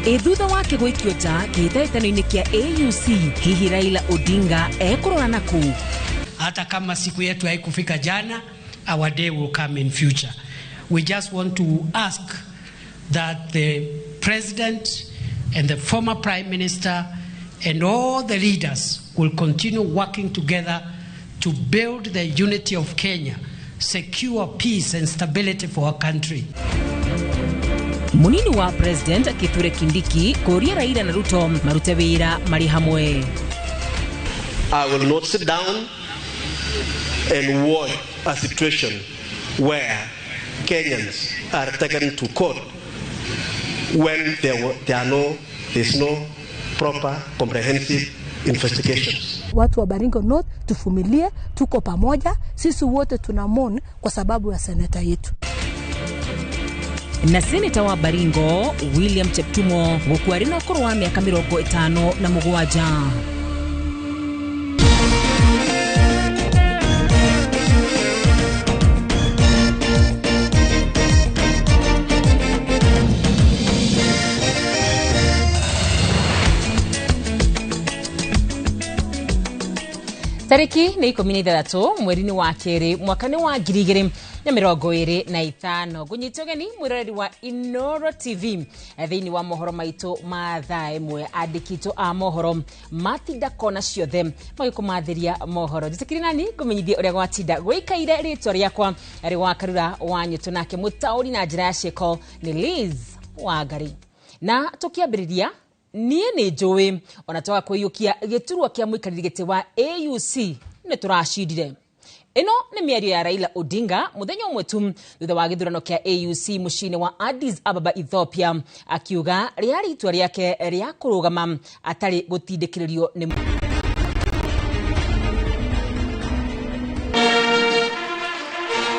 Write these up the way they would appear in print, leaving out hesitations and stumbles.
Ĩ thutha wake gũikio nja kĩhĩtahĩtano-inĩ kĩa AUC, hihi Raila Odinga ekũrora nakũ? Hata kama siku yetu haikufika jana, our day will come in future. We just want to ask that the president and the former prime minister and all the leaders will continue working together to build the unity of Kenya, secure peace and stability for our country. Munini wa president Kithure Kindiki kũria Raila na Ruto marute wĩra marĩ hamwe. I will not sit down and watch a situation where Kenyans are taken to court when there's no proper comprehensive investigations. Watu wa Baringo North tuvumilie, tuko pamoja, sisi wote tuna mourn kwa sababu ya seneta yetu. Na seneta wa Baringo William Cheptumo gũkua arĩ na ũkũrũ wa mĩaka 57. Tariki nĩ 16 mweri-inĩ wa kerĩ mwaka nĩ wa 2025. Ngũnyita ũgeni mwĩroreri wa Inooro TV thĩinĩ wa mohoro maitũ ma thaa ĩmwe. Andĩki a mohoro matinda kona ciothe magĩkũmathĩria mohoro. Njĩtĩkĩrie nani ngũmenyithie ũrĩa gwatinda gũikaire. Rĩtwa rĩakwa rĩ wa Karura wa Nyũtũ, nake mũtaũri na njĩra ya ciĩko nĩ Liz Wangari. Na tũkĩambĩrĩria, niĩ nĩ njũĩ ona twaga kũiyũkia gĩturwa kĩa mũikarĩri gĩtĩ wa AUC nĩ tũracindire. Ĩno nĩ mĩario ya Raila Odinga mũthenya ũmwe tu thutha wa gĩthurano kĩa AUC mũciĩ-inĩ wa Addis Ababa, Ethiopia, akiuga rĩarĩ itua rĩake rĩa kũrũgama atarĩ gũtindĩkĩrĩrio nĩ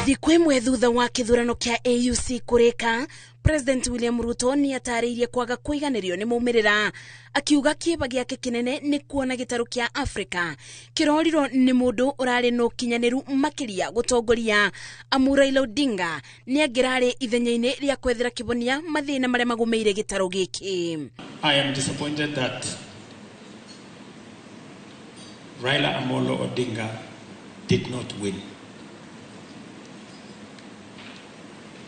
Thikũ ĩmwe thutha wa kĩthurano kĩa AUC kũrĩka, President William Ruto nĩ atarĩirie kwaga kũiganĩrio nĩ maumĩrĩra, akiuga kĩeba gĩake kĩnene nĩ kuona gĩtarũ kĩa Afrika kĩrorirwo nĩ mũndũ ũrarĩ na ũkinyanĩru makĩria gũtongoria, amu Raila Odinga nĩ angĩrarĩ ithenya-inĩ rĩa kwethera kĩhonia mathĩna marĩa magũmĩire gĩtarũ gĩkĩ. I am disappointed that Raila Amolo Odinga did not win,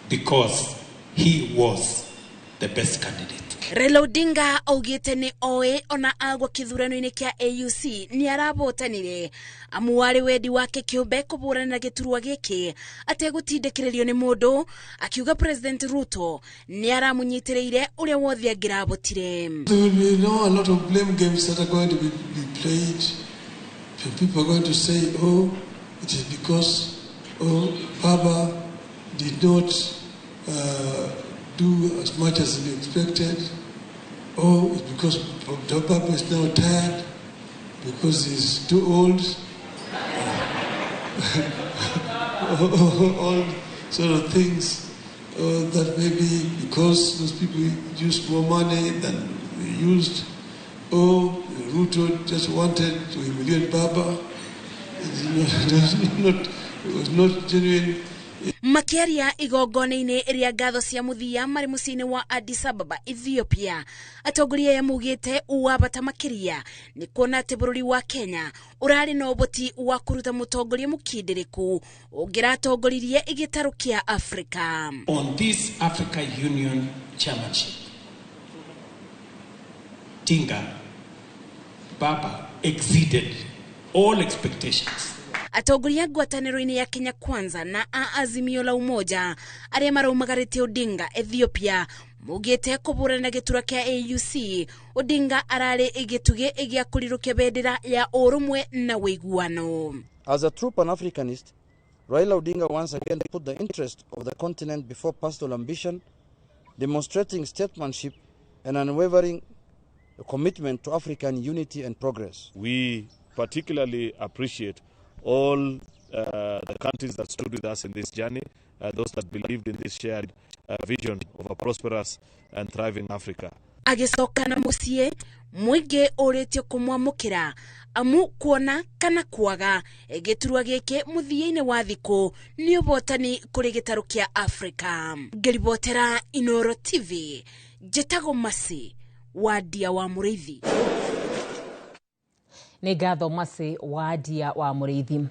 because he was the best candidate. Raila Odinga augĩte nĩ oĩ ona agwa kĩthurano-inĩ kĩa AUC nĩ arabotanire, amu warĩ wendi wake kĩũmbe kũbũrana na gĩturwa gĩkĩ ategũtindĩkĩrĩrio nĩ mũndũ, akiuga President Ruto nĩ aramũnyitĩrĩire ũrĩa wothe angĩrabotire. There will be a lot of blame games that are going to be played. People are going to say, oh, it is because Baba did not do as much as he expected. Oh, it's because Baba is now tired, because he's too old. All sort of things. That maybe because those people used more money than they used. Oh, Ruto just wanted to humiliate Baba. It was not genuine. Makiaria igongona-inĩ rĩa ngatho cia mũthia marĩ mũciĩ-inĩ wa Addis Ababa, Ethiopia, atongoria aya maugĩte wa bata makĩria nĩ kuona atĩ bũrũri wa Kenya ũrarĩ na ũhoti wa kũruta mũtongoria mũkindĩrĩku ũngĩratongoririe gĩtarũ kĩa Afrika. On this Africa Union chairmanship, Tinga Baba exceeded all expectations. Atongoria ngwatanĩro-inĩ ya Kenya Kwanza na a Azimio la Umoja arĩa maraumagarĩtie Odinga Ethiopia maugĩte kũbũrana na gĩturwa kĩa AUC, Odinga ararĩ gĩtugĩ gĩa kũrirũkia bendera ya ũrũmwe na ũiguano. As a true Pan-Africanist, Raila Odinga once again put the interest of the continent before personal ambition, demonstrating statesmanship and unwavering commitment to African unity and progress. We particularly appreciate all the countries that stood with us in this journey, those that believed in this shared vision of a prosperous and thriving Africa. Agĩcoka na mũciĩ, mũingĩ ũrĩtio kũmwamũkĩra amu kuona kana kwaga gĩturwa gĩkĩ mũthia-inĩ wa thikũ nĩ ũhotani kũrĩ gĩtarũ kĩa Afrika. Ngĩribotera Inooro TV, njĩtagwo Mercy Wandia wa Mũrĩithi. Nĩ ngatho Mercy Wandia wa Mũrĩithi.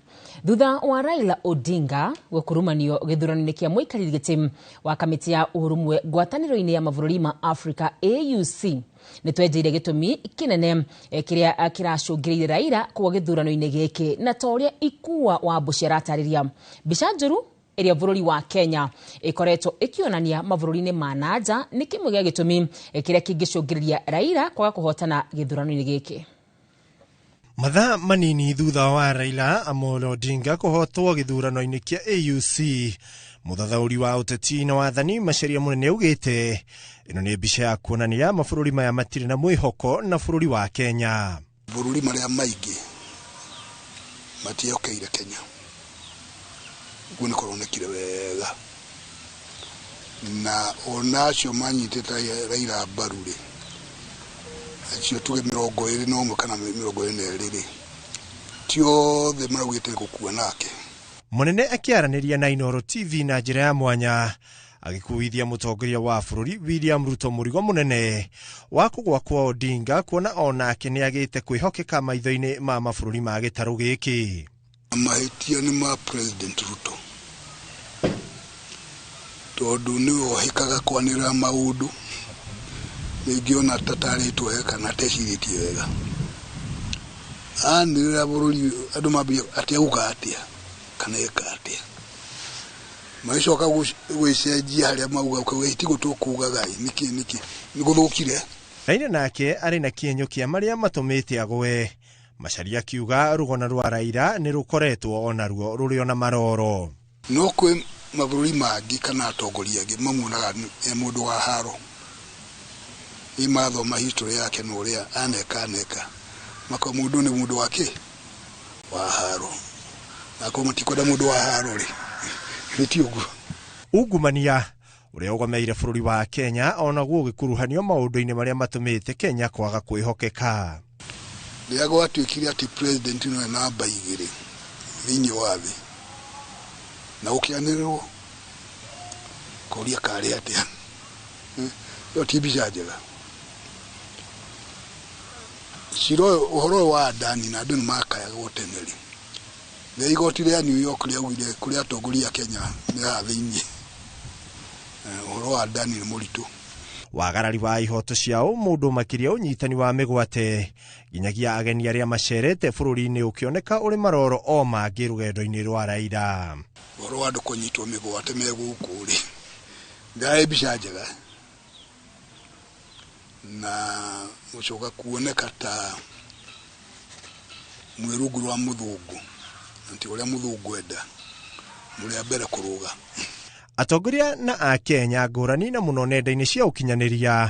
Thutha wa Raila Odinga gũkurumanio gĩthurano-inĩ kĩa mũikarĩri gĩtĩ wa kamĩtĩ ya ũrũmwe ngwatanĩro-inĩ ya mabũrũri ma Africa AUC, nĩ twenjeire gĩtũmi kĩnene kĩrĩa kĩracũngĩrĩirie Raila kũgwa gĩthurano-inĩ gĩkĩ, na ta ũrĩa Ikua wa Mbuci aratarĩria mbica njũru ĩrĩa bũrũri wa Kenya ĩkoretwo ĩkĩonania mabũrũri-inĩ ma nanja nĩ kĩmwe gĩa gĩtũmi kĩrĩa kĩngĩcũngĩrĩria Raila kwaga kũhotana gĩthurano-inĩ gĩkĩ. Mathaa manini thutha wa Raila Amolo Odinga kũhotwo gĩthurano-inĩ kĩa AUC, mũthathaũri wa ũteti na wathani Macharia Mũnene augĩte ĩno nĩ mbica ya kuonania mabũrũri maya matirĩ na mwĩhoko na bũrũri wa Kenya. Bũrũri marĩa maingĩ matiehokeire Kenya, ũguo nĩ kũronekire wega, na ona acio manyitĩte Raila mbaru rĩ, acio tuge 21 kana 22 rĩ, ti othe maraugĩte gũkua nake. Mũnene akĩaranĩria na Inooro TV na njĩra ya mwanya agĩkuithia mũtongoria wa bũrũri William Ruto mũrigo mũnene wa kũgwa kwa Odinga, kuona onake nĩ agĩte kwĩhokeka maitho-inĩ ma mabũrũri ma gĩtarũ gĩkĩ. Mahĩtia nĩ ma President Ruto, tondũ nĩwe ũhĩkaga kwanĩrĩra maũndũ rĩngĩ ona tatarĩtwo wega kana atecirĩtie wega. Anĩrĩra bũrũri andũ mambia atĩ auga atĩa kana eka atĩa, magĩcoka gwĩcenjia harĩa mauga ũkauga ti gũtũkugaga nĩkĩ nĩkĩ nĩ gũthũkire. Raila nake arĩ na kĩenyũ kĩa marĩa matũmĩte agwe. Macharia akiuga rũgona rwa Raila nĩ rũkoretwo onaruo rũrĩ ona maroro. No kwĩ mabũrũri mangĩ kana atongoria angĩ mamuonaga e mũndũ wa haro, ĩ mathoma history yake na ũrĩa aneka aneka maka mũndũ nĩ mũndũ wake wa haro, na akorwo matikwenda mũndũ wa haro rĩ, nĩ ti ũguo. Ungumania ũrĩa ũgomeire bũrũri wa Kenya onaguo ũgĩkuruhanio maũndũ-inĩ marĩa matũmĩte Kenya kwaga kwĩhokeka. Rĩrĩa gwatuĩkire atĩ president nĩwe namba 2 thĩinĩ wa thĩ na gũkĩanĩrĩrwo kũria karĩ atĩa, ĩyo ti mbica njega. Cira ũyũ, ũhoro ũyũ wa Adani na andũ nĩ makayagwo tene rĩ, rĩrĩa igoti rĩa New York rĩaugire kũrĩ atongoria a Kenya me haha thĩinĩ, ũhoro wa Adani nĩ mũritũ. Wagarari wa ihoto cia ũmũndũ makĩria ũnyitani wa mĩgwate nginyagia ageni arĩa macerete bũrũri-inĩ ũkĩoneka ũrĩ maroro o mangĩ rũgendo-inĩ rwa Raila. Ũhoro wa andũ kũnyitwo mĩgwate me gũkũ rĩ, ndarĩ mbica njega, na gũcoka kuoneka ta mwĩ rungu rwa mũthũngũ, na ti ũrĩa mũthũngũ enda, mũrĩ a mbere kũrũga. Atongoria na Akenya ngũrani na mũno nenda-inĩ cia ũkinyanĩria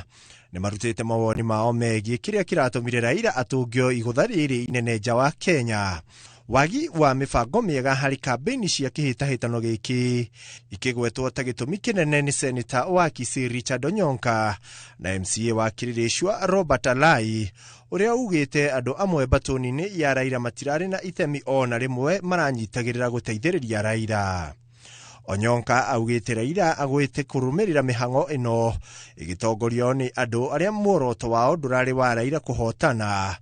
nĩ marutĩte mawoni mao megiĩ kĩrĩa kĩratũmire Raila atũngio igũtha rĩrĩ inene nja wa Kenya. Wagi wa mĩbango mĩega harĩ kambĩini cia kĩhĩtahĩtano gĩkĩ ikĩgwetwo ta gĩtũmi kĩnene nĩ seneta wa Kisii Richard Onyonka na MCA wa Kĩrĩrĩcua Robert Alai, ũrĩa ugĩte andũ amwe mbatũni-inĩ ya Raila matirarĩ na itemi ona rĩmwe maranyitagĩrĩra gũteithĩrĩria Raila. Onyonka augĩte Raila agwĩte kũrũmĩrĩra mĩhang'o ĩno ĩgĩtongorio nĩ andũ arĩa muoroto wao ndũrarĩ wa Raila kũhotana.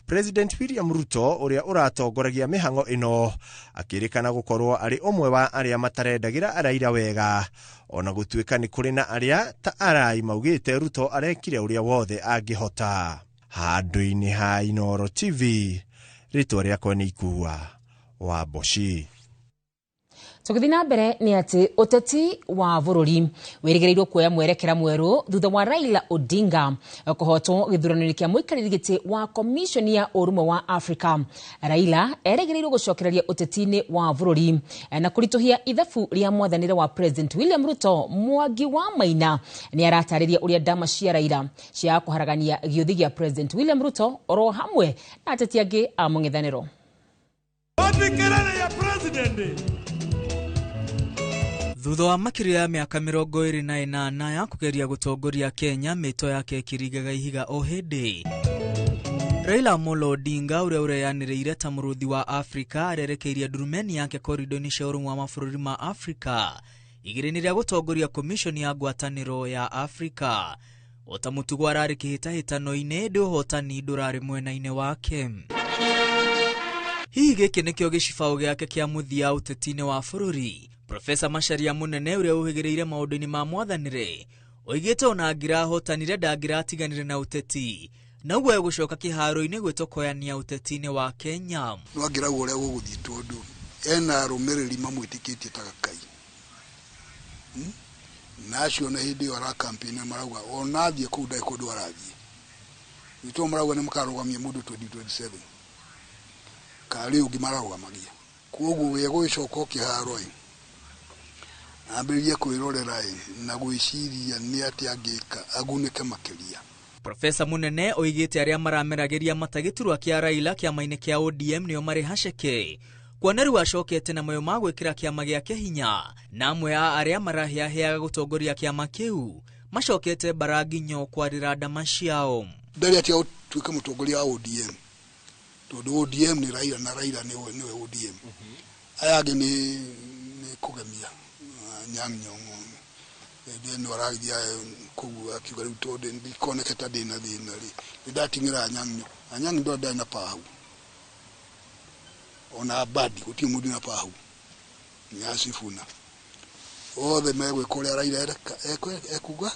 President William Ruto ũrĩa ũratongoragia mĩhang'o ĩno akĩrĩkana gũkorwo arĩ ũmwe wa arĩa matarendagĩra Raila wega, ona gũtuĩka nĩ kũrĩ na arĩa ta Arai maugĩte Ruto arekire ũrĩa wothe angĩhota. Handũ-inĩ ha Inooro TV, rĩtwa rĩakwa nĩ Ikua wa Mboci. Tũgĩthiĩ na mbere nĩ atĩ ũteti wa bũrũri wĩrĩgĩrĩirwo kuoya mwerekera mwerũ thutha wa Raila Odinga kũhotwo gĩthurano-inĩ kĩa mũikarĩri gĩtĩ wa Commission ya Ũrũmwe wa Africa. Raila erĩgĩrĩirwo gũcokereria ũteti-inĩ wa bũrũri na kũritũhia ithabu rĩa mwathanĩre wa President William Ruto. Mwangi wa Maina nĩ aratarĩria ũrĩa ndama cia Raila cia kũharagania gĩũthi gĩa President William Ruto oro hamwe na ateti angĩ a mũng'ethanĩro. Thutha wa makĩria ya mĩaka 28 ya kũgeria gũtongoria Kenya, mĩto yake ĩkĩringaga ihiga o hĩndĩ. Raila Amolo Odinga ũrĩa ũreyanĩrĩire ta mũrũthi wa Afrika arerekeirie ndurumeni yake korido-inĩ cia ũrũmwe wa mabũrũri ma Afrika igĩrĩ-inĩ rĩa gũtongoria Commission ya ngwatanĩro ya Afrika. Ota mũtugo ararĩ kĩhĩtahĩtano-inĩ ĩndĩ ũhotani ndũrarĩ mwena-inĩ wake. Hihi gĩkĩ nĩkĩo gĩcibaũ gĩake kĩa mũthia ũteti-inĩ wa bũrũri? Profesa Macharia Munene ũrĩa ũhĩgĩrĩire maũndũ-inĩ ma mwathanĩre oigĩte ona angĩrahotanire ndangĩratiganire na ũteti na ũguo egũcoka kĩharo-inĩ gwĩtokoyania ũteti-inĩ wa Kenya. No angĩrauga ũrĩa gũgũthiĩ tondũ ena arũmĩrĩri mamwĩtĩkĩtie ta Ngai. Na acio na hĩndĩ ĩyo arakampĩina marauga ona athiĩ kũu ndarĩ kũndũ arathiĩ. Nĩtondũ marauga nĩ makarũgamia mũndũ 2027. Karĩ ũngĩ mararũgamagia. Koguo we gũgĩcoka kĩharo ĩ ambĩrĩrie kwĩrorera ĩ na gwĩciria nĩ atĩa angĩka agunĩke makĩria. Profesa Munene oigĩte arĩa marameragĩria mata gĩturwa kĩa Raila kĩama-inĩ kĩa ODM nĩo marĩ haceke kuona rĩu acokete na mayo ma gwĩkĩra kĩama gĩake hinya na amwe a arĩa marahĩahĩaga gũtongoria kĩama kĩu macokete bara nginyo kwarĩra ndama ciao. Ndarĩ atĩa ũtuĩke mũtongoria wa ODM tondũ ODM nĩ Raila na Raila nĩwe ODM. Aya angĩ nĩ kũgemia Anyang' Nyong'o hĩndĩ ĩno aragĩthiĩ kũu akiuga rĩu tondũ ndikoneke ta ndĩna thĩna rĩ nĩndating'ĩra Anyang' Nyong'o. Anyang' Nyong'o ndarĩ na power ona Mbadi gũtirĩ mũndũ na power nĩ Asifuna othe megwĩka ũrĩa Raila ekuga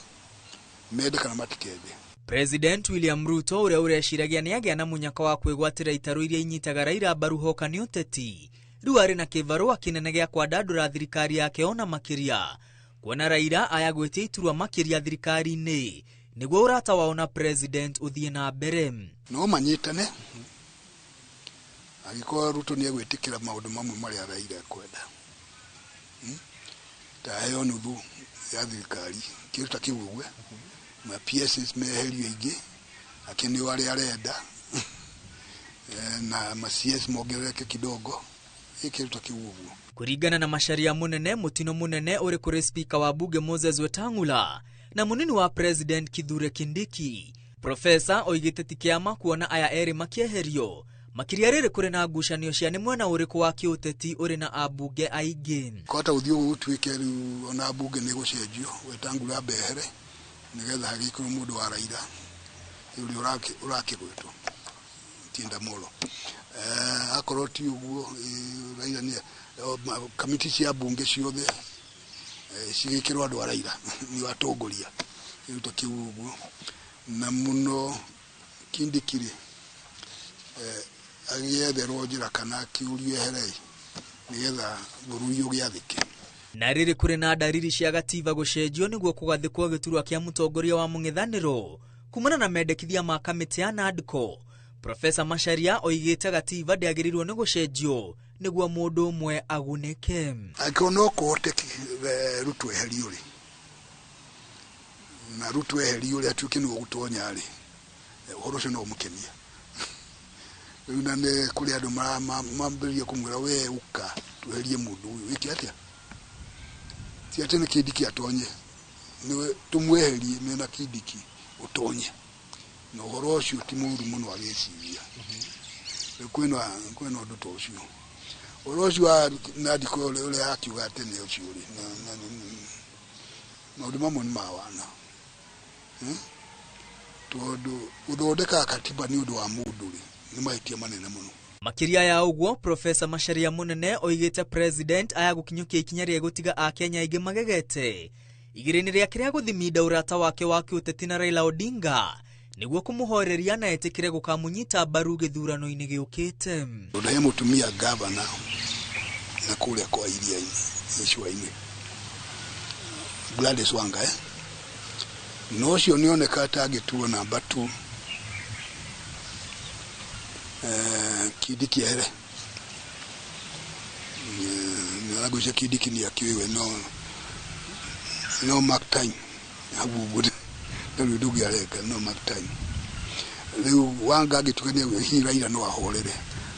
mende kana matikende. President William Ruto ũrĩa ũreciragia nĩagĩa na mũnyaka wa kwĩgwatĩra itarũ iria inyitaga Raila mbaru hoka nĩ ũteti rĩu arĩ na kĩbarũa kĩnene gĩa kwandandũra thirikari yake ona makĩria kuona Raila aya gwĩtia iturwa makĩria thirikari-inĩ nĩguo ũrata wao na president ũthiĩ na mbere. No manyitane angĩkorwo Ruto nĩ egwĩtĩkĩra maũndũ mamwe marĩa Raila ekwenda ta heo nuthu ya thirikari kĩndũ ta kĩu ũguo ma PSs meherio aingĩ akĩneo arĩa arenda na ma CS mongerereke kidogo kĩndũ ta kĩu ũguo. Kũringana na Macharia Munene mũtino mũnene ũrĩ kũrĩ speaker wa bunge Moses Wetang'ula na mũnini wa president Kithure Kindiki. Profesa oigĩte ti kĩama kuona aya erĩ makĩeherio makĩria rĩrĩ kũrĩ na ngucanio cia nĩ mwena ũrĩkũ wa kĩũteti ũrĩ na ambunge aingĩ. Kwahota gũthiĩ ũguo gũtuĩke rĩu ona mbunge nĩ gũcenjio Wetang'ula mbehere nĩgetha hagĩkorwo mũndũ wa Raila ũrĩa ũrakĩgwetwo Tinda Molo. Akorwo ti ũguo Raila nĩ kamiti cia bunge ciothe cigĩkĩrwo andũ a Raila nĩ atongoria kĩndũ ta kĩu ũguo na mũno Kindiki rĩ agĩetherwo njĩra kana akĩũrio ehere nĩgetha bũrũri ũgĩathĩke. Na rĩrĩ kũrĩ na ndariri cia gatiba gũcenjio nĩguo kũgathĩkwo gĩturwa kĩa mũtongoria wa mũng'ethanĩro kumana na mendekithia ma kamĩtĩ ya NADCO. Profesa Macharia oigĩte gatiba ndĩagĩrĩirwo nĩ gũcenjio nĩguo mũndũ ũmwe agunĩke. Angĩkorwo no kũhoteke Ruto eherio rĩ na Ruto eherio rĩ atuĩke nĩwe ũgũtonya rĩ ũhoro ũcio no ũmũkenie. Rĩu na nĩ kũrĩ andũ mambĩrĩria kũmwĩra we ũka tweherie mũndũ ũyũ wĩke atĩa ti atĩ nĩ Kindiki atonye nĩwe tũmweherie mena Kindiki ũtonye na ũhoro ũcio ti mũũru mũno agĩciria. Rĩu kwĩna ũndũ ta ũcio ũhoro ũcio wa NADCO ũrĩa akiuga tene ũcio rĩ maũndũ mamwe nĩ ma wana tondũ gũthondeka katiba nĩ ũndũ wa mũndũ rĩ nĩ mahĩtia manene mũno. Makĩria ya ũguo Profesa Macharia Munene oigĩte president aya gũkinyũkia ikinya rĩa gũtiga akenya aingĩ magegete igĩrĩ-inĩ rĩake rĩa gũthiminda ũrata wake wa kĩũteti na Raila Odinga nĩguo kũmũhoreria na etĩkĩre gũkamũnyita mbaru gĩthurano-inĩ gĩũkĩte. Tondũ he mũtumia gavana na kũrĩa kwa iria-inĩ gĩcũa-inĩ Gladys Wanga na ũcio nĩoneka ta angĩtuo namba 2 Kindiki ehere nĩaragwĩcia Kindiki nĩ akĩũĩ no mark time hau ũguo rĩu ndũngĩareka no mark time rĩu Wanga angĩtuĩka nĩ hihi Raila no ahorere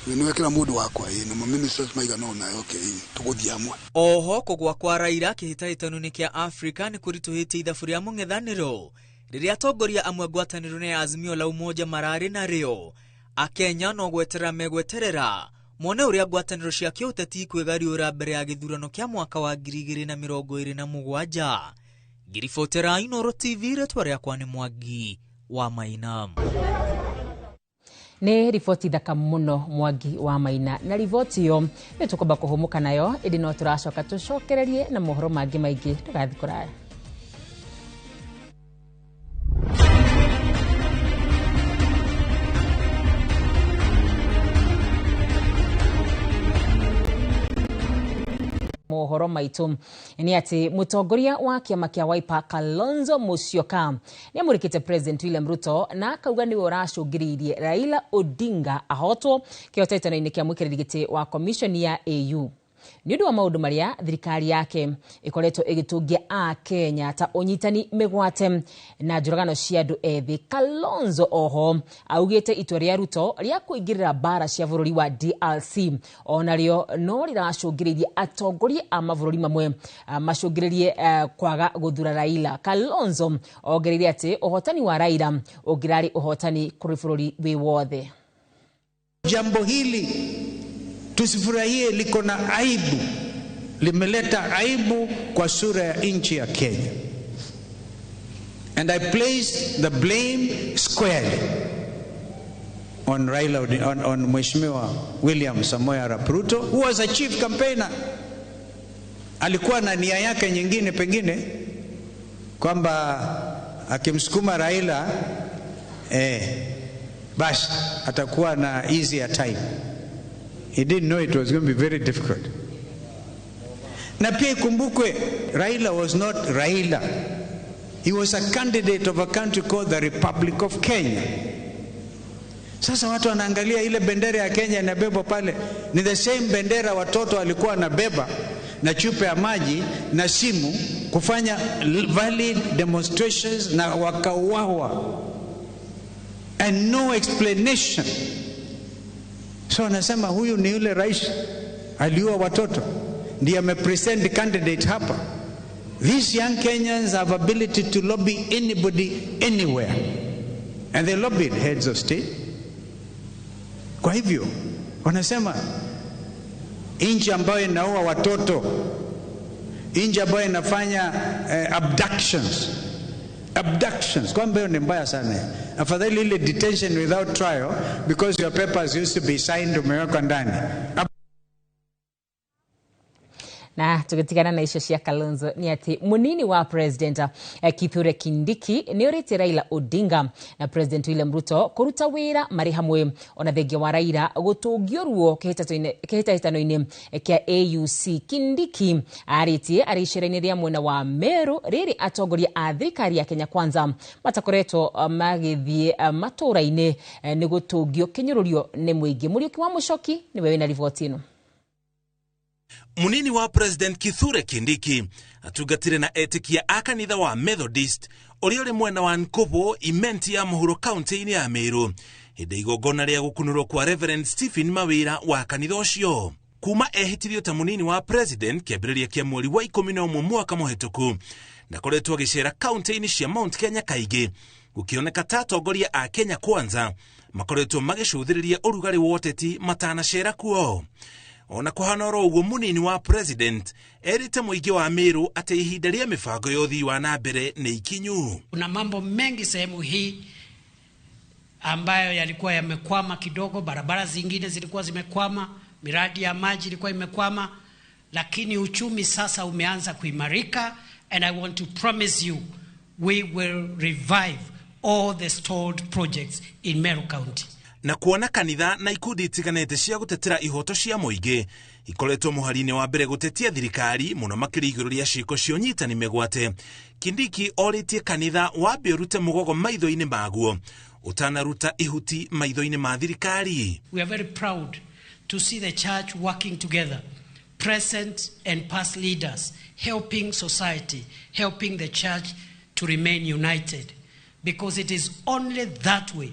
nĩwekĩra mũndũ wakwa ĩ na ministers maigana ũna okay tũgũthiĩ hamwe. Oho kũgwa kwa Raila kĩhĩtahĩtano-inĩ kĩa Afrika nĩ kũritũhĩtie ithabu rĩa mũng'ethanĩro rĩrĩa atongoria amwe ngwatanĩro ya Azimio la Umoja mararĩ narĩo. Akenya no gweterera megweterera mone ũrĩa ngwatanĩro cia kĩũteti ikwĩgariũra mbere ya gĩthurano kĩa mwaka wa 2027. Ngiribotera Inooro TV, rĩtwa rĩakwa nĩ Mwangi wa Maina. Nĩ riboti thaka mũno, Mwangi wa Maina, na riboti ĩyo nĩ tũkwamba kũhũmũka nayo, ĩndĩ no tũracoka tũcokererie na mohoro mangĩ maingĩ. Ndũgathiĩ kũraya. Mohoro maitũ nĩ atĩ mũtongoria wa kĩama kĩa Wiper Kalonzo Musyoka nĩ amũrĩkĩte President William Ruto na akauga nĩwe ũracũngĩrĩirie Raila Odinga ahotwo kĩhĩtahĩtano-inĩ kĩa mũikarĩri gĩtĩ wa commission ya AU nĩ ũndũ wa maũndũ marĩa thirikari yake ĩkoretwo ĩgĩtũngia a Kenya ta ũnyitani mĩgwate na njũragano cia andũ ethĩ. Kalonzo oho augĩte itua rĩa Ruto rĩa kũingĩrĩra mbara cia bũrũri wa DRC onarĩo no rĩracũngĩrĩirie atongoria a mabũrũri mamwe macũngĩrĩrie kwaga gũthura Raila. Kalonzo ongereire atĩ ũhotani wa Raila ũngĩrarĩ ũhotani kũrĩ bũrũri wĩ wothe. Jambo hili tusifurahie, liko na aibu, limeleta aibu kwa sura ya nchi ya Kenya. And I place the blame squarely on Raila, on Mheshimiwa William Samoei Arap Ruto, who was a chief campaigner. Alikuwa na nia yake nyingine, pengine kwamba akimsukuma Raila basi atakuwa na easier time. He didn't know it was going to be very difficult. Na pia ikumbukwe, Raila was not Raila. He was a candidate of a country called the Republic of Kenya. Sasa watu wanaangalia ile bendera ya Kenya inabebwa pale, ni the same bendera watoto walikuwa wanabeba na chupa ya maji na simu kufanya valid demonstrations na wakauawa. And no explanation. So anasema huyu ni yule rais aliua watoto, ndiye amepresent candidate hapa. These young Kenyans have ability to lobby anybody anywhere. And they lobbied heads of state. Kwa hivyo wanasema nchi ambayo inaua watoto, nchi ambayo inafanya abductions, kwamba hiyo ni mbaya sana. Afadhali ile detention without trial, because your papers used to be signed, umewekwa ndani. Na tugitigana na icio cia Kalonzo ni ati munini wa President Kithure Kindiki ni orĩtie Raila Odinga na President William Ruto kũruta wĩra marĩ hamwe ona thengia wa Raila gũtũngio ruo kĩhĩtahĩtano-inĩ kĩa AUC. Kindiki arĩtie arĩ icera-inĩ rĩa mwena wa Meru rĩrĩ atongoria a thirikari ya Kenya Kwanza matakoretwo magĩthiĩ matũra-inĩ nĩ gũtũngio kĩnyũrũrio nĩ mũingĩ. Mũriũki wa Mũcoki nĩwe wĩna riboti ĩno. Munini wa President Kithure Kindiki atungatire na etikia a kanitha wa Methodist ũrĩa ũrĩ mwena wa Nkobo Imenti ya mũhuro kaunti-inĩ ya Meru hĩndĩ igongona rĩa gũkunũrwo kwa Reverend Stephen Mawira wa kanitha ũcio. Kuma ehĩtirio ta munini wa President kĩambĩrĩria kĩa mweri wa 11 mwaka mũhĩtũku, ndakoretwo agĩcera kaunti-inĩ cia Mount Kenya kaingĩ, gũkĩoneka ta atongoria a Kenya Kwanza makoretwo magĩcũthĩrĩria ũrugarĩ wa ũteti matanacera kuo. Ona kuhana oro ũguo, munini wa President erĩte mũingĩ wa Meru atĩ ihinda rĩa mĩbango ya ũthii wa na mbere nĩ ikinyu. Kuna mambo mengi sehemu hii ambayo yalikuwa yamekwama kidogo, barabara zingine zilikuwa zimekwama, miradi ya maji ilikuwa imekwama, lakini uchumi sasa umeanza kuimarika, and I want to promise you we will revive all the stalled projects in Meru County. Na kuona kanitha na ikundi itiganĩte cia gũtetera ihoto cia mũingĩ ikoretwo mũhari-inĩ wa mbere gũtetia thirikari mũno makĩria igũrũ rĩa ciĩko cia ũnyitani mĩgwate, Kindiki orĩtie kanitha wambe ũrute mũgogo maitho-inĩ maguo ũtanaruta ihuti maitho-inĩ ma thirikari. We are very proud to see the church working together, present and past leaders, helping society, helping the church to remain united, because it is only that way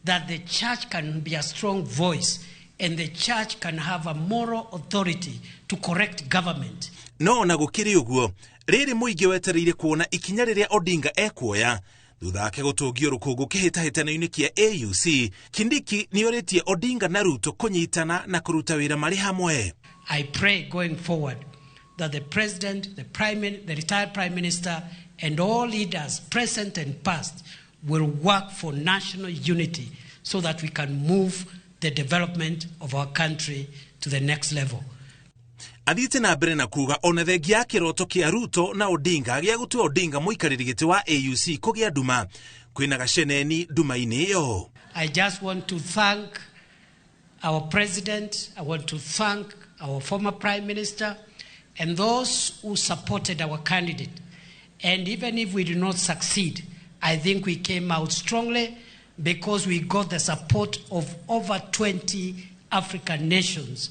that the church can be a strong voice and the church can have a moral authority to correct government. No ona gũkĩrĩ ũguo, rĩrĩ mũingĩ wetereire kuona ikinya rĩrĩa Odinga ekuoya thutha wake gũtũngio rũkũngũ kĩhĩtahĩtano-inĩ kĩa AUC. Kindiki nĩorĩtie Odinga na Ruto kũnyitana na kũruta wĩra marĩ hamwe. I pray going forward that the president, the retired prime minister and all leaders, present and past, will work for national unity so that we can move the development of our country to the next level. Athiĩte na mbere na kuga ona thengia ya kĩroto kĩa Ruto na Odinga gĩa gũtua Odinga mũikarĩri gĩtĩ wa AUC kũgĩa nduma, kwĩna gaceneni nduma-inĩ ĩyo. I just want to thank our president, I want to thank our former prime minister and those who supported our candidate. And even if we did not succeed, I think we came out strongly because we got the support of over 20 African nations.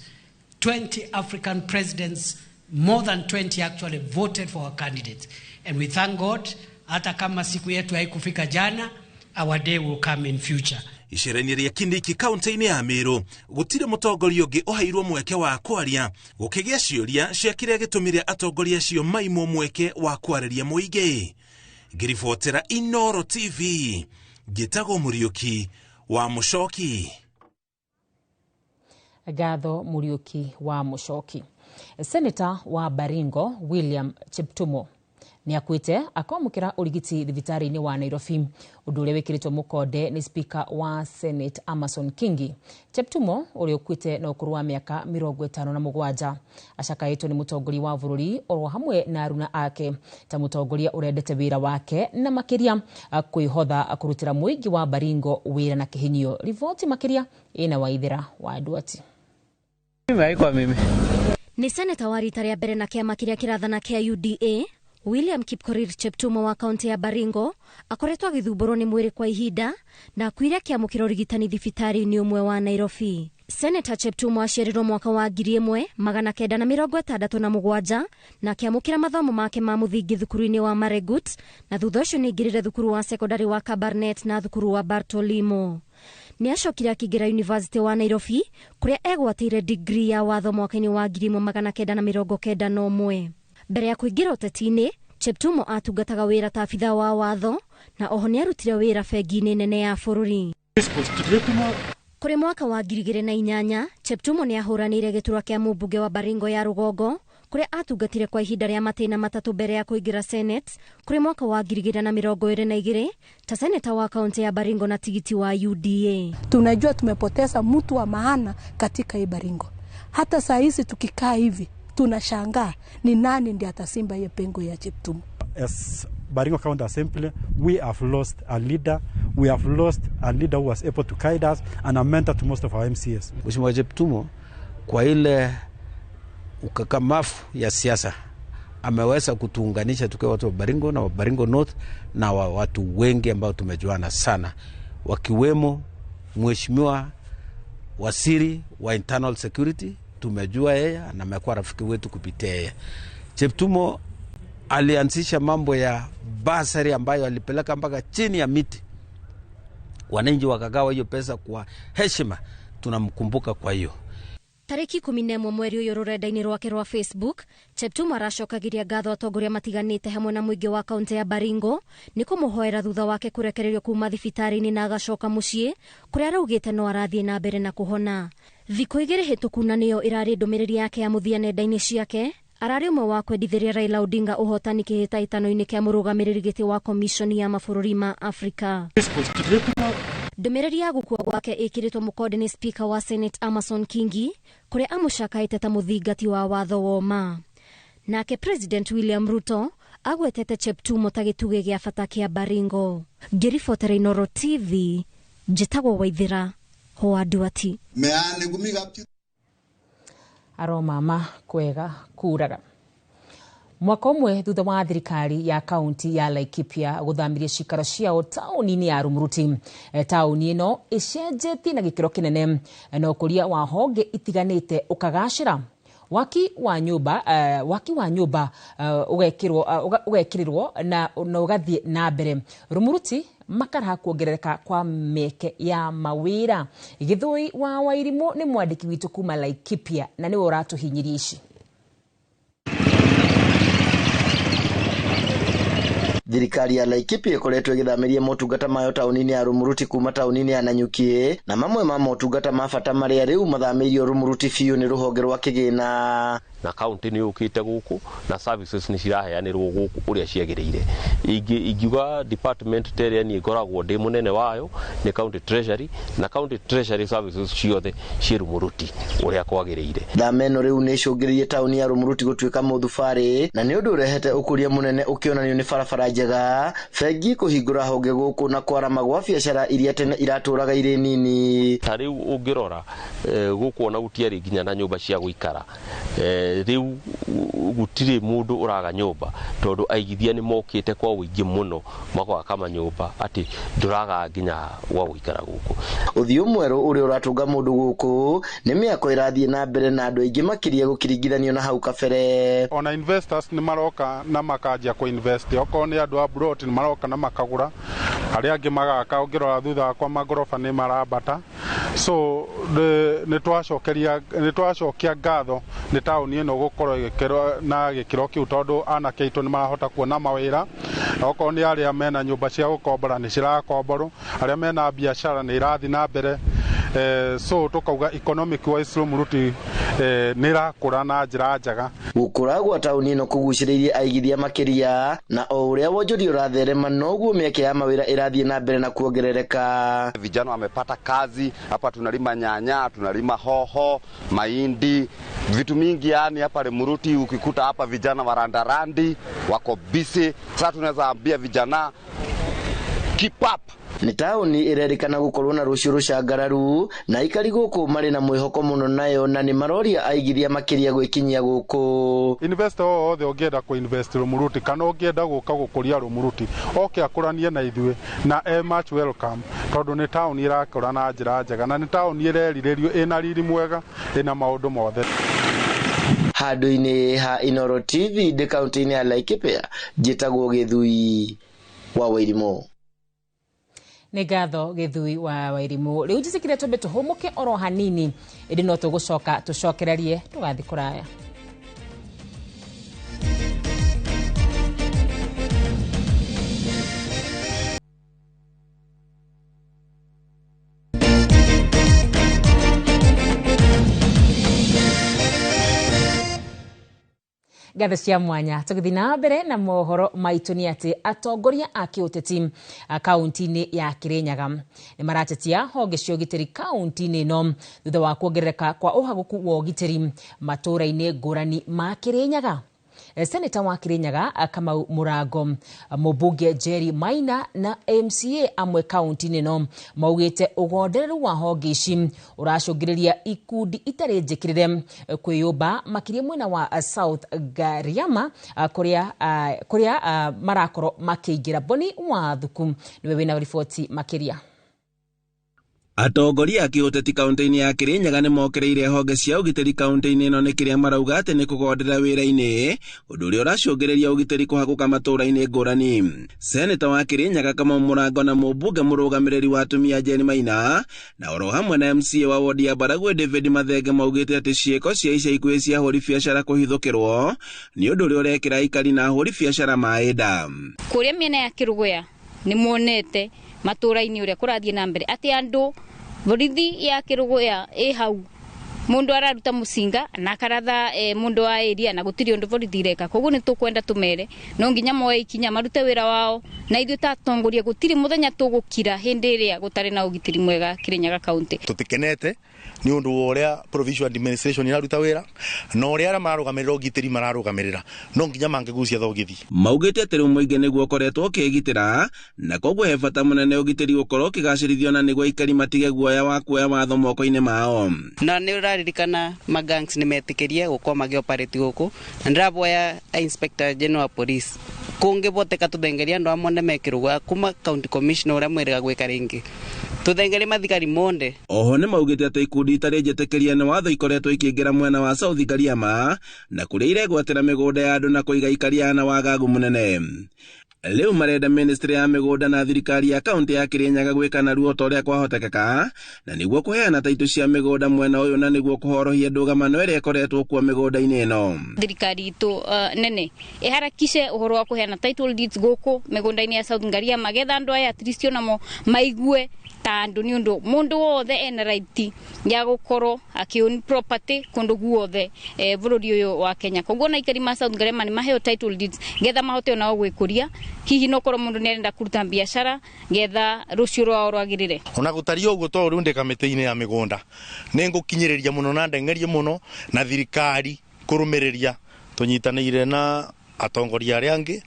20 African presidents, more than 20 actually voted for our candidate. And we thank God, hata kama siku yetu haikufika jana, our day will come in future. Icerania rĩa Kindiki kaunti-inĩ ya Meru gũtirĩ mũtongoria ũngĩ ũheirwo mweke wa kwaria, gũkĩgĩa ciũria cia kĩrĩa gĩtũmire atongoria acio maimwo mweke wa kwarĩria mũingĩ. Ngĩribotera Inooro TV, ngĩtagwo Mũriũki wa Mũcoki. Ngatho Mũriũki wa Mũcoki. Senator wa Baringo William Cheptumo nĩ akuĩte akwamũkĩra ũrigiti thibitarĩ-inĩ wa Nairobi, ũndũ ũrĩa wĩkĩrĩtwo mũkonde nĩ Speaker wa Senate Amason Kingi. Cheptumo ũrĩa ũkuĩte na ũkũrũ wa mĩaka 57 acakaĩtwo nĩ mũtongoria wa bũrũri oro hamwe na aruna ake ta mũtongoria ũrendete wĩra wake na makĩria kwĩhotha kũrutĩra mũingĩ wa Baringo wĩra na kĩhinyio. Riboti makĩria ĩna Waithera wa Nduati. Mimi. Nĩ seneta wa rita rĩa mbere na kĩama kĩrĩa kĩrathana kĩa UDA William Kipkorir Cheptumo wa kaunti ya Baringo akoretwo agĩthumbũrwo nĩ mwĩrĩ kwa ihinda na akuire akĩamũkĩra ũrigitani thibitarĩ-inĩ ũmwe wa Nairobi. Senator Cheptumo aciarirwo mwaka wa 1967 na akĩamũkĩra mathomo make ma mũthingi thukuru-inĩ wa Maregut na thutha ũcio nĩ aingĩrire thukuru wa sekondari wa Kabarnet na thukuru wa Bartolimo. Nĩ acokire akĩingĩra University wa Nairobi kũrĩa egwatĩire degree ya watho mwaka-inĩ wa 1991. Mbere ya kũingĩra ũteti-inĩ, Cheptumo atungataga wĩra ta abithaa wa watho na oho nĩ arutire wĩra bengi-inĩ nene ya bũrũri. Kũrĩ mwaka wa 2008, Cheptumo nĩ ahũranĩire gĩturwa kĩa mũmbunge wa Baringo ya rũgongo kũrĩa atungatire kwa ihinda rĩa matĩna matatũ mbere ya kũingĩra Senate kũrĩ mwaka wa 2022 ta seneta wa kaunti ya Baringo na tigiti wa UDA. Tunajua tumepoteza mtu wa maana katika hii Baringo. Hata saa hizi tukikaa hivi tunashangaa ni nani ndiye atasimba hiyo pengo ya Cheptumo. As Baringo County Assembly, we have lost a leader. We have lost a leader who was able to guide us and a mentor to most of our MCAs. Mheshimiwa Cheptumo kwa ile ukakamafu ya siasa ameweza kutuunganisha tukiwa watu wa Baringo na wa Baringo North na wa watu wengi ambao tumejuana sana, wakiwemo Mheshimiwa Waziri wa Internal Security, tumejua yeye na amekuwa rafiki wetu kupitia yeye. Cheptumo alianzisha mambo ya basari ambayo alipeleka mpaka chini ya miti, wananchi wakagawa hiyo pesa kwa heshima. Tunamkumbuka kwa hiyo. Tariki 11 mweri ũyũ rũrenda-inĩ rwake rwa Facebook, Cheptumo aracokagĩria ngatho atongoria matiganĩte hamwe na mũingĩ wa kaunti ya Baringo nĩ kũmũhoera thutha wake kũrekererio kuma thibitarĩ-inĩ na agacoka mũciĩ kũrĩa araugĩte no arathiĩ na mbere na kũhona. Thikũ igĩrĩ hĩtũku na nĩyo ĩrarĩ ndũmĩrĩri yake ya mũthia nenda-inĩ ciake, ararĩ ũmwe wa kwendithĩria Raila Odinga ũhotani kĩhĩtahĩtano-inĩ kĩa mũrũgamĩrĩri gĩtĩ wa Commission ya mabũrũri ma Afrika. Ndũmĩrĩri ya gũkua gwake ĩkĩrĩtwo mũkonde nĩ Speaker wa Senate Amason Kingi kũrĩa amũcakaĩte ta mũthingati wa watho woma. Nake President William Ruto agwetete Cheptumo ta gĩtugĩ gĩa bata kĩa Baringo. Ngĩribotera Inooro TV, njĩtagwo Waithera wa Nduati. Aromama kwega kuraga. Mwaka ũmwe thutha wa thirikari ya kaunti ya Laikipia gũthamiria cikaro ciao taũni-inĩ ya Rumuruti, taũni ĩno ĩcenjetie na gĩkĩro kĩnene na ũkũria wa honge itiganĩte ũkagacĩra. Waki wa nyũmba ũgekĩrĩrwo na ũgathiĩ na mbere. Rumuruti makaraha kuongerereka kwa mĩeke ya mawĩra. Gĩthũi wa Wairimũ nĩ mwandĩki witũ kuma Laikipia na nĩwe ũratũhinyĩria ici. Thirikari ya Laikipia ĩkoretwo ĩgĩthamĩria motungata mayo taũni-inĩ ya Rumuruti kuma taũni-inĩ ya Nanyuki, na mamwe ma motungata ma bata marĩa rĩu mathamĩirio Rumuruti biũ nĩ rũhonge rwa kĩgĩna. Na kaunti nĩ yũkĩte gũkũ na services nĩ ciraheanĩrwo gũkũ ũrĩa ciagĩrĩire. Ingiuga department ta ĩrĩa niĩ ngoragwo ndĩ mũnene wayo nĩ county treasury, na county treasury services ciothe ciĩ Rumuruti ũrĩa kwagĩrĩire. Thama ĩno rĩu nĩ ĩcũngĩrĩirie taũni ya Rumuruti gũtuĩka mũthubarĩ, na nĩ ũndũ ũrehete ũkũria mũnene ũkĩonanio nĩ barabara njega, bengi kũhingũra honge gũkũ na kwarama gwa biacara iria tene iratũraga irĩ nini. Ta rĩu ũngĩrora gũkũ ona gũtiarĩ nginya na nyũmba cia gũikara. Rĩu gũtirĩ mũndũ ũraga nyũmba tondũ aigithia nĩ mokĩte kwa ũingĩ mũno magwaka manyũmba atĩ ndũraga nginya gwa gũikara gũkũ. Ũthiũ mwerũ ũrĩa ũratũnga mũndũ gũkũ nĩ mĩako ĩrathiĩ na mbere na andũ aingĩ makĩria gũkĩringithanio na hau kabere. Ona investors nĩ maroka na makanjia kũ invest, okorwo nĩ andũ a plot nĩ maroka na makagũra, arĩa angĩ magaka, ũngĩrora thutha wakwa magoroba nĩ marambata. So nĩ twacokia ngatho nĩ taũni ĩno gũkorwo ĩgĩkĩrwo na gĩkĩro kĩu tondũ anake aitũ nĩ marahota kuona mawĩra, okorwo nĩ arĩa mena nyũmba cia gũkombora nĩ cirakomborwo, arĩa mena biacara nĩ irathiĩ na mbere. So tukauga economic wise Rumuruti nĩ ĩrakũra na njĩra njega. Gũkũra gwa taũni ĩno kũgucĩrĩirie aigithia makĩria, na o ũrĩa wonjoria ũratherema noguo mĩeke ya mawĩra ĩrathiĩ na mbere na kuongerereka. Vijana wamepata kazi hapa, tunalima nyanya, tunalima hoho, mahindi, vitu mingi yani hapa Rumuruti. Ukikuta hapa vijana warandarandi wako busy. Sasa tunaweza ambia vijana keep up. Nĩ taũni ĩrerĩkana gũkorwo na rũciũ rũcangararu, na aikari gũkũ marĩ na mwĩhoko mũno nayo, na nĩ maroria aigithia makĩria gwĩkinyia gũkũ. Investor othe ũngĩenda kũ invest Rumuruti kana ũngĩenda gũka gũkũria Rumuruti oke akũranie na ithuĩ na e much welcome, tondũ nĩ taũni ĩrakũra na njĩra njega na nĩ taũni ĩrerirĩrio ĩna riri mwega ĩna maũndũ mothe. Handũ-inĩ ha Inooro TV ndĩ kaũntĩ-inĩ ya Laikipia, njĩtagwo Gĩthui wa Wairimũ. Nĩ ngatho Gĩthui wa Wairimũ. Rĩu njĩtĩkĩre twambe tũhũmũke oro hanini, ĩndĩ no tũgũcoka tũcokererie, ndũgathiĩ kũraya. Ngatho cia mwanya tũgĩthiĩ na mbere na mohoro maitũ nĩ atĩ atongoria a kĩũteti kaunti-inĩ ya Kirinyaga nĩ maratetia honge cia ũgitĩri kaunti-inĩ ĩno thutha wa kuongerereka kwa ũhagũku wa ũgitĩri matũũra-inĩ ngũrani ma Kirinyaga. Seneta wa Kirinyaga Kamau Mũrango, mũmbunge Jerry Maina na MCA amwe kaunti-inĩ ĩno maugĩte ũgondereru wa honge ici ũracũngĩrĩria ikundi itarĩ njĩkĩrĩre kwĩyũmba makĩria mwena wa South Gariama kũrĩa marakorwo makĩingĩra. Boni wa Thuku nĩwe wĩna riboti makĩria. Atongoria a kĩũteti kaunti-inĩ ya Kirinyaga nĩ mokereire honge cia ũgitĩri kaunti-inĩ ĩno nĩ kĩrĩa marauga atĩ nĩ kũgondera wĩra-inĩ, ũndũ ũrĩa ũracũngĩrĩria ũgitĩri kũhagũka matũũra-inĩ ngũrani. Seneta wa Kirinyaga Kamau Mũrango na mũmbunge mũrũgamĩrĩri wa atumia Jane Maina na oro hamwe na MCA wa wodi ya Baragwe David Mathenge maugĩte atĩ ciĩko cia ica ikuhĩ cia ahũri biacara kũhithũkĩrwo nĩ ũndũ ũrĩa ũrekĩra aikari na ahũri biacara maĩ nda. Kũrĩa mĩena ya Kĩrũgũya nĩ muonete matũũra-inĩ ũrĩa kũrathiĩ na mbere atĩ andũ borithi ya Kĩrũgũya ĩ hau mundu araruta mucinga na akaratha mundu wa area na gutiri undu borithi ireka. Koguo ni tukwenda tumere no nginya moe ikinya marute wira wao na ithuĩ ta atongoria gutiri muthenya tugukira hindi iria gutari na ugitiri mwega Kirinyaga county. Tutikenete ni undu wa uria provincial administration iraruta wira na uria aria mararugamirira ugitiri mararugamirira no nginya mangigucia thogithi. Maugite ati riu muingi niguo ukoretwo ukigitira na koguo he bata munene ugitiri gukorwo ukigacirithio na niguo aikari matige guoya wa kuoya watho moko-ini mao. Na ni uraririkana magangs ni metikirie gukorwo magioperate guku na ndiraboya Inspector General wa Police kungivoteka tuthengeria andu amwe mekirugwa kuma county commissioner uria mwiriga gwika ringi tuthengere mathigari monde. Oho ni maugite ati ikundi itari njitikirie ni watho ikoretwo ikiingira mwena wa South Gariama na kuria iregwatira migunda ya andu na kuiga ikaria na wagagu munene. Rĩu marenda ministry ya mĩgũnda na thirikari ya kaunti ya Kirinyaga gwĩka narua o ta ũrĩa kwahotekeka na nĩguo kũheana taitũ cia mĩgũnda mwena ũyũ na nĩguo kũhorohia ndũgamano ĩrĩa ĩkoretwo kuo mĩgũnda-inĩ ĩno. Thirikari itũ nene ĩharakishe ũhoro wa kũheana title deeds gũkũ mĩgũnda-inĩ ya South Ngaria, magetha andũ aya at least onamo maigue ta andũ, nĩ ũndũ mũndũ wothe ena right ya gũkorwo akĩ property kũndũ guothe bũrũri ũyũ wa Kenya. Koguo na aikari ma South Ngariama nĩ maheo title deeds getha mahote onao gwĩkũria, hihi no korwo mũndũ nĩ arenda kũruta biacara getha rũciũ rwao rwagĩrĩre. Ona gũtariĩ ũguo, to rĩu ndĩ kamĩtĩ-inĩ ya mĩgũnda, nĩ ngũkinyĩrĩria mũno na ndeng'erie mũno na thirikari kũrũmĩrĩria tũnyitanĩire na atongoria arĩa angĩ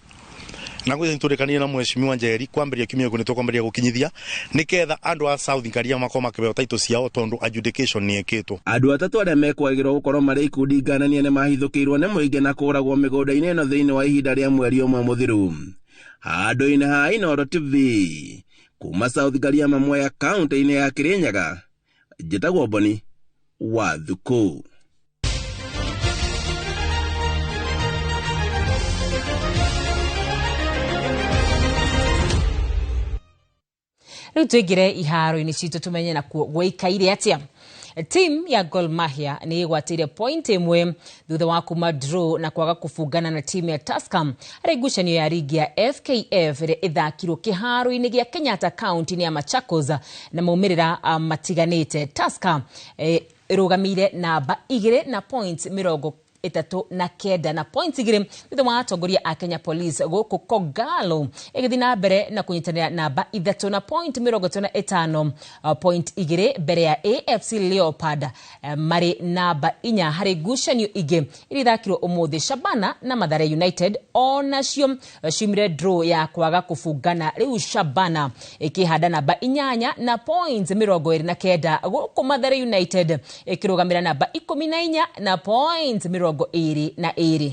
na gwĩ tũrĩkanire na mheshimiwa Njeri kwambĩrĩria kiumia gĩkĩ nĩ tũkwambĩrĩria gũkinyithia nĩketha andũ a South Ngaria makorwo makĩheo title ciao tondũ adjudication nĩ ĩkĩtwo. Andũ atatũ arĩa mekwagĩrwo gũkorwo marĩ ikundi ngananie nĩ mahithũkĩirwo nĩ mũingĩ na kũragwo mĩgũnda-inĩ ĩno thĩinĩ wa ihinda rĩa mweri ũmwe mũthiru. Handũ-inĩ ha Inooro TV kuma South Ngariama, Mwea, kaunti-inĩ ya Kirinyaga, njĩtagwo Boni wa Thuku. Rĩu tũingĩre iharo-inĩ citũ tũmenye nakuo gwaikaire atĩa. Team ya Gor Mahia nĩ ĩgwatĩire point ĩmwe thutha wa kuma draw na kwaga kũbungana na timu ya Tusker harĩ ngucanio ya rigi ya FKF ĩrĩa ĩthakirwo kĩharo-inĩ gĩa Kenyatta kaunti-inĩ ya Machakos na maumĩrĩra matiganĩte. Tusker ĩrũgamĩire namba 2 na points 39 na points 2 thutha wa atongoria a Kenya Police gũkũ Kogalo ĩgĩthiĩ na mbere na kũnyitanĩra namba 3 na point 35, point 2 mbere ya AFC Leopard marĩ namba 4. Harĩ ngucanio ingĩ iria ithakirwo ũmũthĩ, Shabana na Mathare United onacio ciumire draw ya kwaga kũbungana. Rĩu Shabana ĩkĩhanda namba 8 na points 29, gũkũ Mathare United ĩkĩrũgamĩra namba 14 na points 22.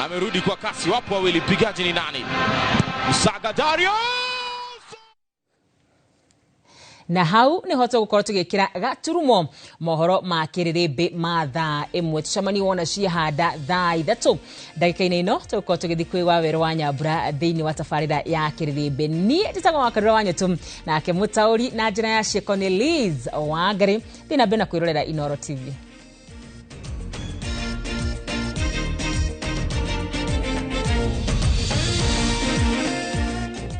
Amerudi kwa kasi, wapo wawili, mpigaji ni nani? Msaga Dario. Na hau niho tũgũkorwo tũgĩkĩra gaturumo mohoro ma kĩrĩrĩmbĩ ma thaa 1. Tũcemanie wona ciahanda thaa 3 ndagĩka-inĩ ĩno tũgũkorwo tũgĩthiĩ kwĩ Wawerũ wa Nyambura thĩinĩ wa tabarĩra ya kĩrĩrĩmbĩ. Niĩ njĩtagwo Wakarura wa Nyũtũ, nake mũtaũri na njĩra ya ciĩko nĩ Liz Wangari. Thiĩ na mbere na kwĩrorera Inooro TV.